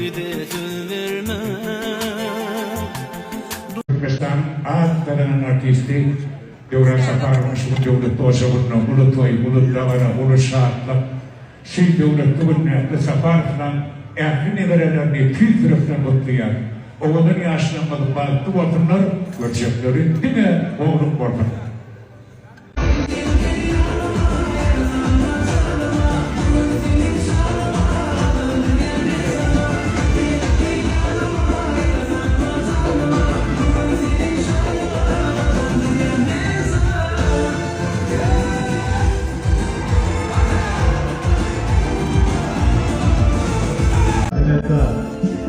Söýgide söz berme. Türkmenistanyň at gazanan artisti Döwran Saparowyň şu gün döwletli ojagynda uly toý, uly dabara, uly şatlyk. Şu döwletli günde ähli Saparowlaň ähli neberelerini tüýs ýürekden gutlaýan. Owadan ýaşlaryňyz bagtly bolsunlar, görjekleri diňe gowluk bolsun!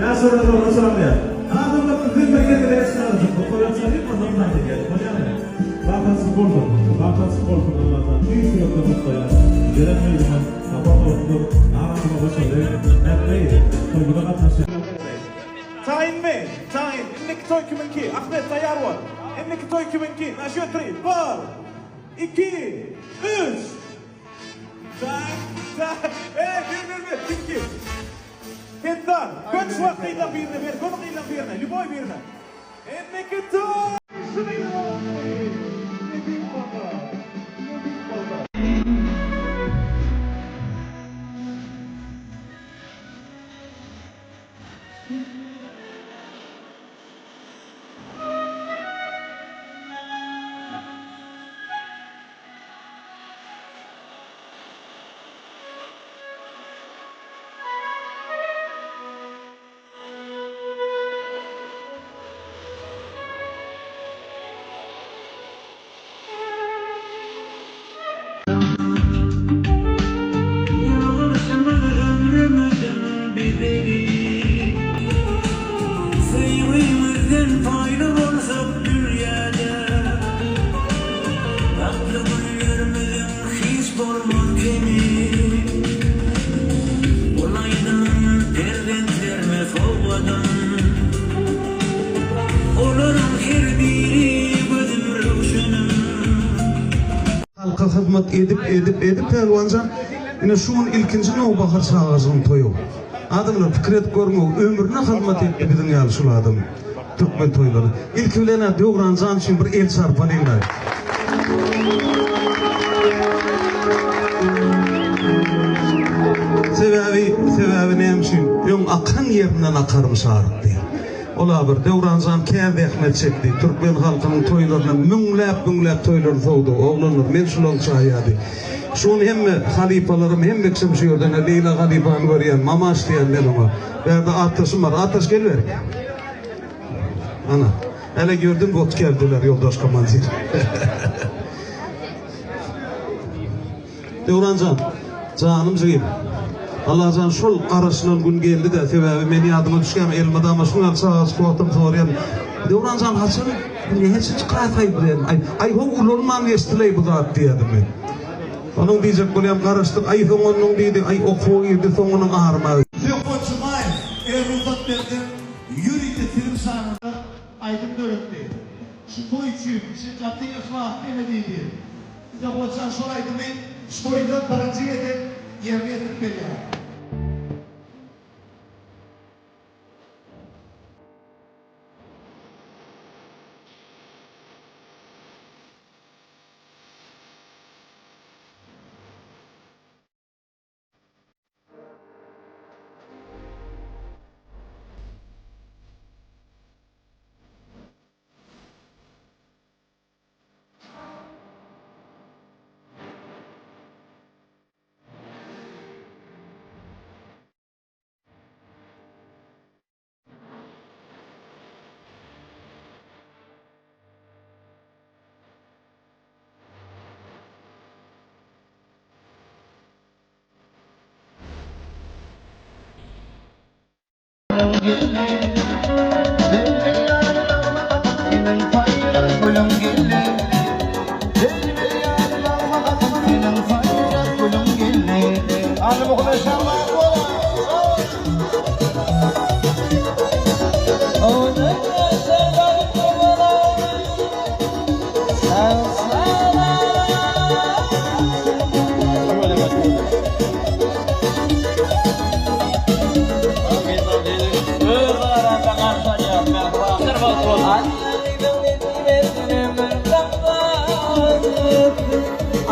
Ýaşulular dogry çalýar. Adamlar bizden bir gezek çykarjak. Bu toýa çalyp ondan taýda gelip bolýarmy? Kakasy bolsun. Kakasy bolsun Allajan tüýs ýürekden gutlaýan. Gelen gyzymyz Sapa dostluk Agamyza goşuldy. Ähli toýumyza gatnaşýan. Taýynmy? Taýyn. Indiki toý kimiňki? Ahmet taýýar bol. Indiki toý kimiňki? Na şýot tri. Bir. Iki. Üç. Tak, tak. Eý, ber, ber, ber. Kimki? Setdar. Göç wagt gyzlaň birine ber. Göni gyzlaň birine. Lýuboý birine. Indiki toý şu gyzyň boldy. Nesip bolsa. Nesip bolsa. Ýalňyşymyz ömrümiziň bezegi. Söýgimizden paýly bolsak dünýäde. Bagtly günlerimiziň hiç bolmaz kemi. Bolaýdym perzentlerime sowgadym. Olaryň her biri gözüm röwşenim. Halka hyzmat edip edip edip Pälwanjan ine şu gün ilkinji nowbahar çagajygyň toýy. Adamlar pikir edip görüň ömrüne hyzmat etdi biziň ýaly şul adam türkmen toýlary. Ilki bilenä Döwranjan üçin bir el çarpalyňlaý. Sebäbi sebäbi näme üçin öň akan ýerinden akarmyş aryk diýýär. Ola bir Döwranjan kän zähmet çekdi. Türkmen halkynyň toýlaryna müňläp müňläp toýlaryny sowdy. Oglanlar men şulaň şaýady. Şuny hemme halypalarym hemme kişim şu ýerde ine Leýla halypany görýän Mamaş diýýän men oňa. Bärde atdaşym bar. Atdaş gel berik. Ana. Hele gördüm bot geldiler ýoldaş komandir. Döwranjan, janym jigim. Allajan şol garaşylan gün geldi-de, sebäbi men ýadyma düşýän elmydama şuň ýaly çagajyk wagtym soraýan, Döwranjan haçan näçe çykaýsaý bu diýen. Aý, aý how ulalman geçdileý bu zat diýerdim men. Onuň diýjek bolýan garaşdyk, aý soň onuň diýdi, aý okuwa girdi, soň onuň aryma. Söhbet Jumaýew, eger rugsat berseň, ýörite siziň şanyňyza aýdym döretdi. Şu toý üçin, şu gaty yhlasly ene diýdi. Söhbetjan şol aýdymy şu toýda birinji gezek ýerine ýetirip berýär. Alla gyzyň nesibesine bir gahar etsin.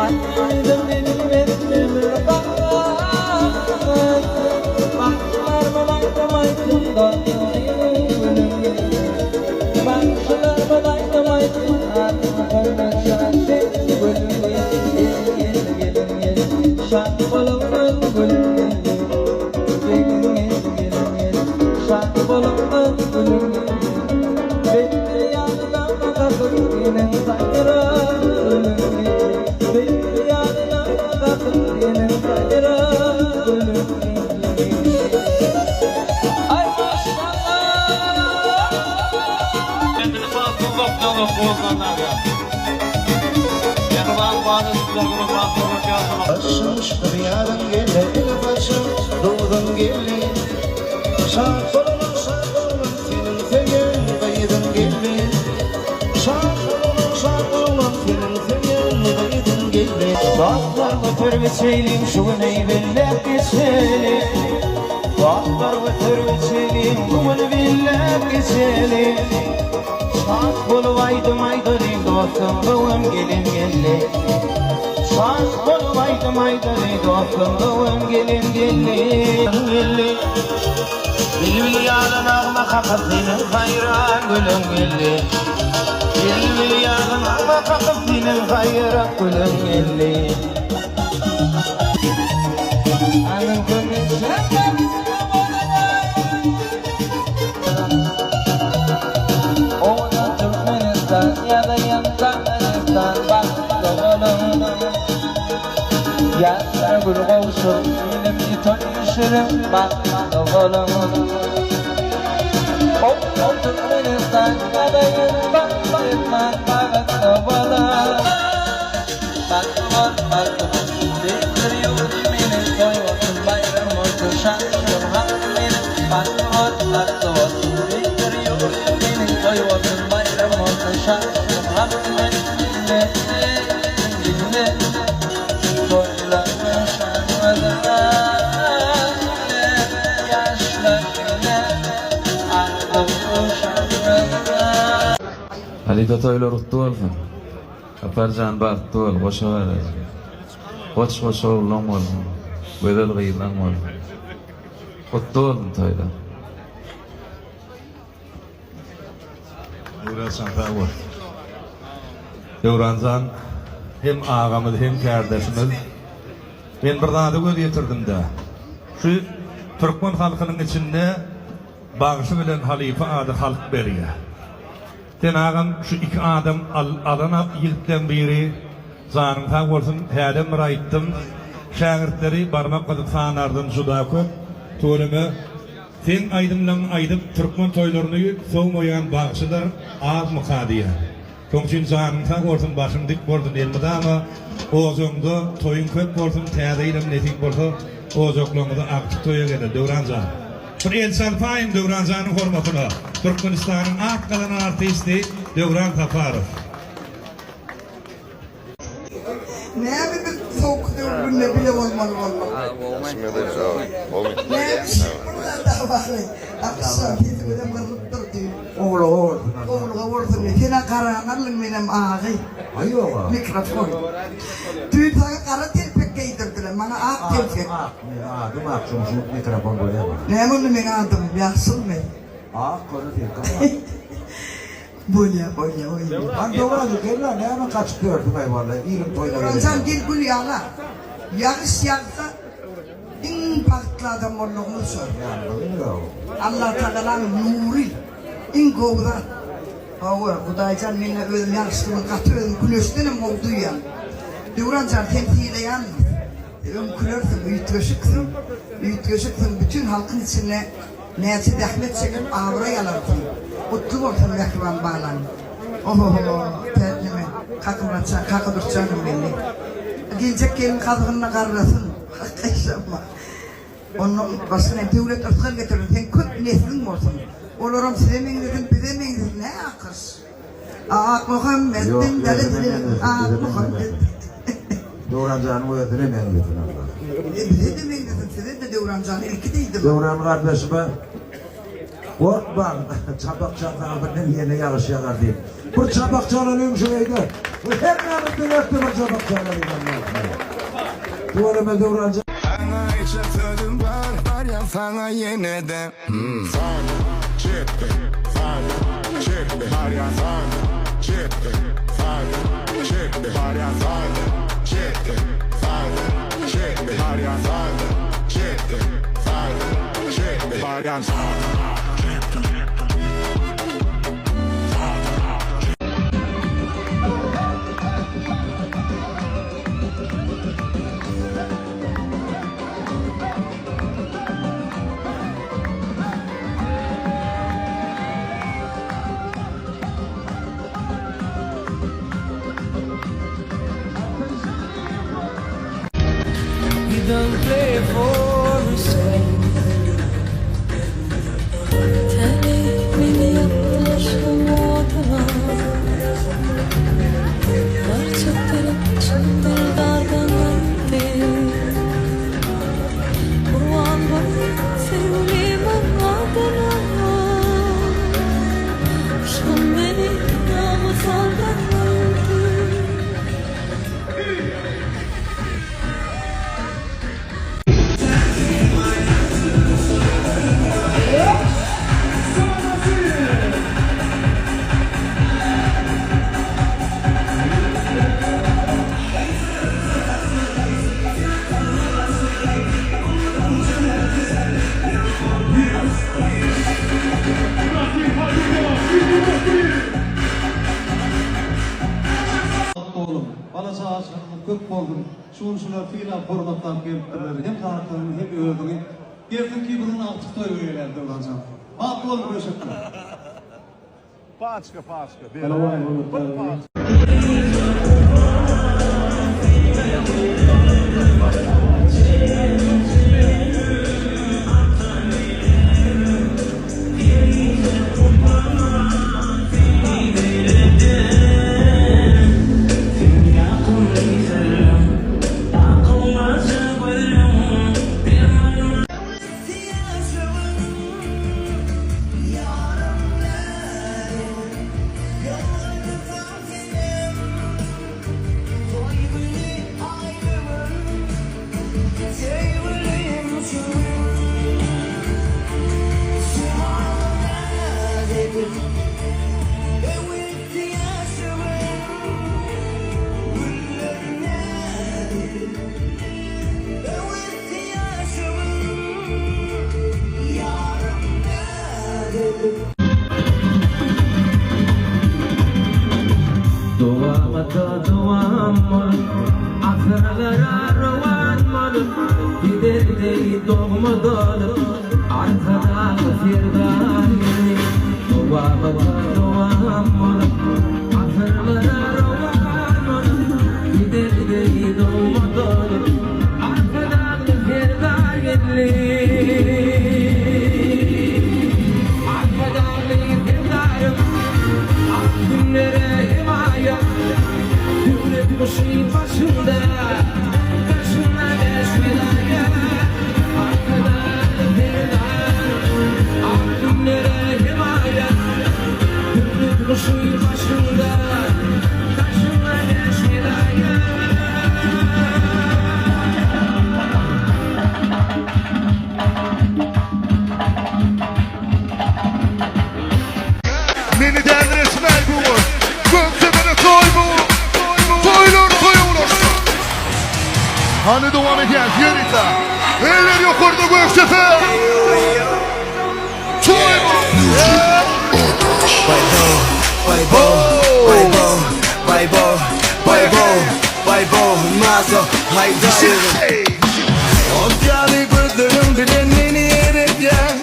Alla gyzyň nesibesine bir gahar etsin. Bagşylarymyz aýdym aýtsyn dostlaryň gülüň geldi. Bagşylarymyz aýdym aýtsyn Atly şa sen gülüň geldi. Gel gelin gel şat boluň gülüň geldi. Gelin gel gelin gel şat boluň gülüň geldi. Beýle ýaly gakyp ýene saýrar gülüň geldi. Beýle ýaly gakyp ýene saýrar gülüň geldi. Aý maşallah. Başyňyşdyr ýaryň geldi, ele başym, duzum geldi. Şat bolalym, şat bolalym, seniň söýen gyzyň geldi. Şat bolalym, şat bolalym, seniň söýen gyzyň geldi. Dostlar göterip içelim şu güni belläp geçelim. Dostlar göterip içelim bu güni belläp geçelim. Şat bolup aýdym aýdalyň dostum bu gün gelin geldi. Şat bolup aýdym aýdalyň dostum bu gün gelin geldi. Geldi. Bilbil ýaly nagma kakyp seniň saýran gülüň geldi. Bilbil ýaly nagma kakyp seniň saýran gülüň geldi. Anyň Owadan Türkmenistan ýazaýan Dagestan bagtly boluň. Ýaşlar gül gowşur, ilim toý şirin bagtly boluň. Owadan Türkmenistan ýazaýan Dagestan bagtly boluň. Bagtly bol, bagtly bol. Beýikdir ýurdum meniň, toý bolsun, baýram bolsun, şat bolsun halkym meniň. Bagtly bol, bagtly bol. Beýikdir ýurdum meniň, toý bolsun, baýram bolsun, şat bolsun halkym meniň. Diňle, diňle, toýlaryň şanyna. Diňle, ýaşlar diňle, arzuwyň şanyna. Halypa toýlar gutly bolsun. Saparjan bagtly bol, goşa garaz. Goç goç ogluň bolsun, gözel gyzlaň bolsun. Gutly bolsun toýlar. Döwranjan sag bol. Döwranjan hem agamyz hem kärdeşimiz. Men bir zada göz ýetirdim-de. Şu türkmen halkynyň içinde bagşy bilen halypa ady halk berýär. Sen agam şu iki adam alan ýigitleň biri janyň sag bolsun hälem bir aýtdym şägirtleri barmak gyzyp sanardan juda köp tüweleme seň aýdymlaňy aýdyp türkmen toýlaryny sowmaýan bagşylar azmyka diýýän şoň üçin janyň sag bolsun başyň dik bolsun elmydama ojagyňda toýuň köp bolsun täze ýylam nesip bolsa ojaklaňyza agtyk toýa geler Döwran jan. Bir el çalpaýyň Döwran janyň hormatyna Türkmenistanyň at gazanan artisti Döwran Saparow. Näme biz sowuk döwründe bile bolmaly bolduk. Näme üçin bundan dawaly? Akşam sesimizem gyrylyp durdy. Gowulyga bolsun. Gowulyga bolsun. Sen-ä garany aldyň, menem agy. Aý ýog-a. Mikrofon. Düýn saňa gara telpek geýdirdiler, maňa ak telpek. Ak, meniň adym ak, şonuň üçin mikrofon goýaýma. Näme onda meň adym, ýagşylmy? Ak, köne seňki ak. Bolýa, bolýa, oýun. Hany Döwranjan, gel-le, näme gaçyp ýörsüň-aý walla, iliň toýuna gelende. Döwranjan, gel gül ýala. Ýagyş ýagsa, iň bagtly adam boldugyňyz şol. Allatagalaň nury iň gowy zat. Hawa, Hudaýjan mende özüm ýagyşly gün gaty özüm güneşdenem gowy duýýan. Döwranjan seni sylaýan öňkülersiň üýtgeşiksiň üýtgeşiksiň bütin halkyň içinde näçe zähmet çekip abraý alarsyň. Gutly bolsun mähriban balam. Ohoho tä neme Kakymyratjan Kakadurtjanam belli. Geljek gelin gazygynda garrasyn. Hakka Ondan başga näme döwlet yrsgal getirsin seň köp nesliň bolsun olaram size meňzesin bize meňzesin hä akyş Akmuhammet Ýok, diň özüne meňzesin, Ak bize Muhammet meňzesin. Döwranjanyň özüne meňzesin Allah. E bize-de meňzesin size-de Döwranjan ilki diýdim. Döwran gardaşyma. Gorkmaň, çapak çalsaňyz birden ýene ýagyş ýagar diýip. Bir çapak çalalyň şu öýde. Hemmämiz bilelikde bir çapak çalalyň Allahym. Tüweleme Döwranjan. Saňa aýtjak sözüm bar, barýan saňa ýene-de. Sag, çepde, sag, çepde, barýan sag, çepde, sag, çepde, barýan sag, çepde, sag, çepde, barýan sag, çepde, sag, çepde, barýan sag, çepde, sag, çepde. Oglum, bala-çagaçylygyňyz köp bolsun. Şu gün şular sylap hormatlap gelipdirler. Hem kakaňy, hem özüňi. Gelsin ki biziň agtyk toýa gelýär Döwranjan. Bagtly boluň köşekler. Paçka paçka beräý bir paçka. Dowamata dowam bolup, asyrlara rowan bolup, Gider deý dogma dolup, Arkadag Serdar geldi. Dowamata dowam bolup, asyrlara rowan bolup, Gider deý dogma dolup, Arkadagly Serdar geldi. Arkadagly Serdarym, ak günlere hemaýat, Döwlet guşy başyňda, daşyňda bäş welaýat. Arkadagly Serdarym, ak günlere hemaýat, Döwlet guşy başyňda, daşyňda bäş welaýat. Meni däliretmäý bu gün. Gökdepede toý bu. Toýlar toýa ulaşsyn. Hany dowam edýäs ýörite. Eller ýokarda Gökdepe. Toý bu. Ot ýaly gözleriň bilen meni eredýäň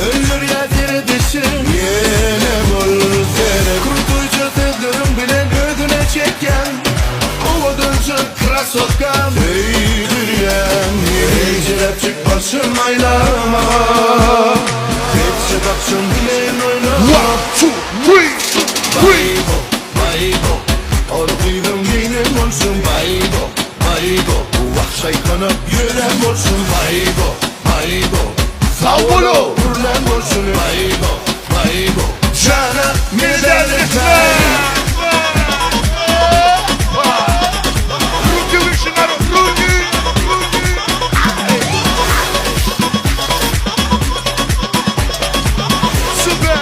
Öldürýär seredişiň Ýene bol seret Krutoýja sözleriň bilen özüne çekýäň Owadanja krasotkam Söýdürýäň Ejeräpjik başym aýlama Tekje bakşyň bilen oýnama One, two, three, three. Baýbo, baýbo Ol gyzyň geýnen bolşuň baýbo, baýbo Wah şaýkanyp ýören bolşuň baýbo, baýbo Sag boluň! Gürlän bolşuny Baýbo, baýbo Jana meni dälirtme Ruki wyşy narod, ruki, ruki Süper!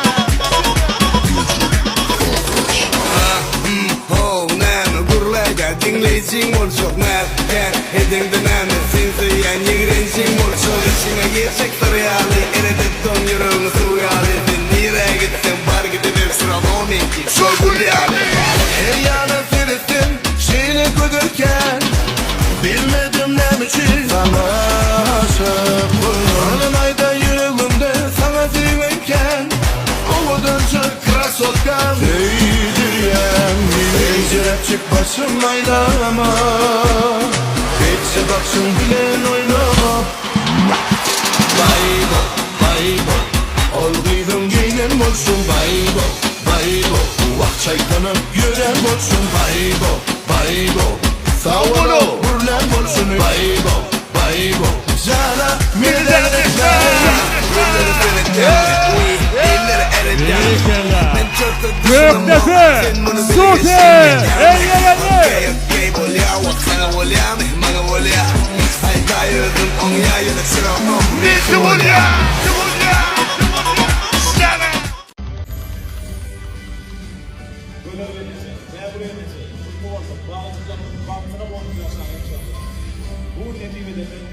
How, näme gürläýdä, diňleýjiň boljak Nätgän, edeňde näme, sen söýýän ýigrenjiň boljak Içiňe girjek syr ýaly, eredip doň ýüregiňi suw ýaly Sen nirä gitseň, bar gidiber, syramo meňki Şol gül ýaly. Her ýana seretsem, şeýle gözelkän, Bilmedim näme üçin saňa aşyk boldum. Alyn-aýda ýüregimde saňa söýgim kän, Owadança krasotkam söýdürýäň meni. Eýjeräpjik başym aýlama, Beýtje bakşyň bilen oýnama. Baýbo, baýbo, ol gyzyň geýnen bolşun baýbo, baýbo, Wah çaýkanyp ýörän bolşun baýbo, baýbo, Sag bol-ow, gürlän bolşuny baýbo, baýbo, Jana meni däliretme. Gökdepe, Super, Eýlegenli! Nesi bolýa? Gözel gelneje, Bägül gelneje, gutly bolsun, bagtyjaryň bagtyna gonup ýaşaň enşalla. Bu gün nesip edenden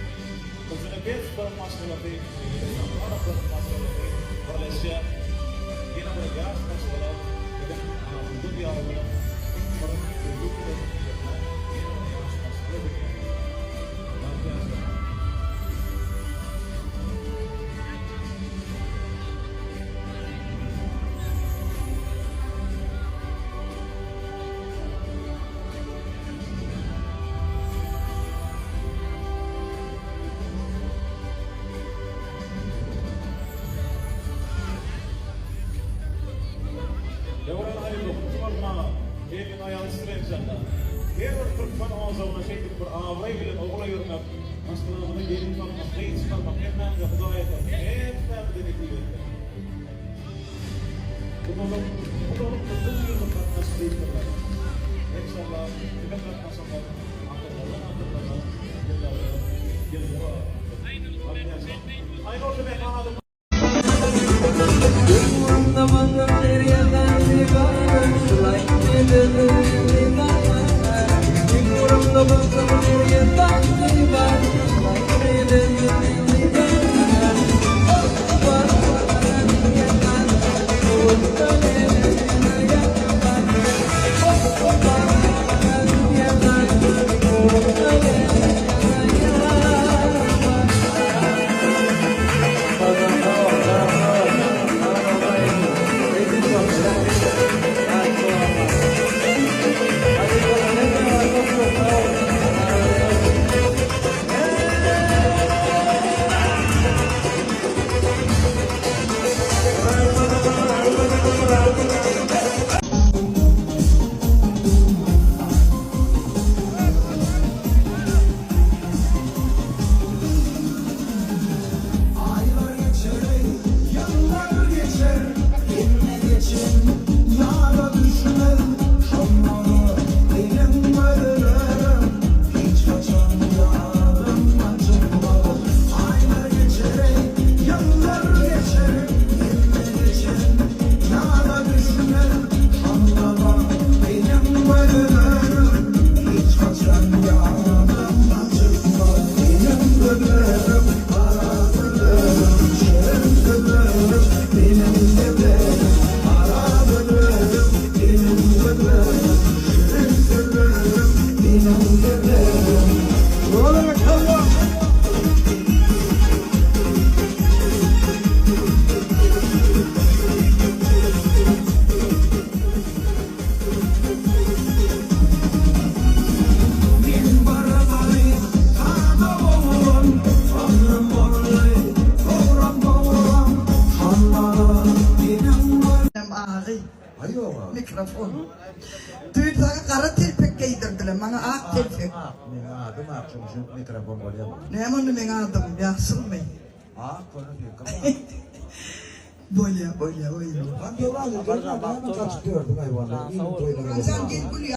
Hojanepesowlaryň maşgalasy şeýle-de Saparowaryň maşgalasy birleşýär. Ýene bir ýaş maşgala biziň asuda diýarymyzyň iň bir söýgi künjeginde ýene bir ýaş maşgala dünýä indi. Bagtly ýaşaň. Döwran Aýybow, gutly bolsun agam. Eliň aýagyň titränçä-de. Her bir türkmen ojagyna şeýdip bir abraý bilen ogul öýermek, maşgalamyza gelin salmak, gyz çykarmak hemmämize Hudaý atasyn, hemmämize nesip etsin. Gudalyk, gudalyk uzyn ýyllyk gatnaşyk diýipdirler. Enşalla siziň gatnaşygyňyz asyrlardan asyrlara, ýyllardan ýyllara Bagtly ýaşaň. Aýnur Mekan Aýlar geçer, ýyllar geçer, Hemme geçen ýada düşmez. Şonda-da seniň gözleriň hiç haçan ýadymdan çykmaz. Aýlar geçer, ýyllar geçer, Hemme geçen ýada düşmez. Şonda-da seniň gözleriň hiç haçan ýadymdan çykmaz. Seniň gözleriň gara gözleriň, şirin sözleriň meniň leblerim. Gara gözleriň, seniň gözleriň, şirin sözleriň meniň leblerim. Men bir garyp sada oglan, Ömrüm boldy sogram-dogram, Şonda-da meniň Hem agy. Mikrofon. Düýn saňa gara telpek geýdirdiler, maňa ak telpek. Ak, meň adym ak, şonuň üçin mikrofon bolýar. Näme onda meň adym, ýaşylmy? Ak, köne seňkem ak. Bolýa, bolýa, bolýa. Han Döwran, Döwran, näme gaçyp ýördüň aýwanlar? Iliň toýuna Döwranjan gel gül.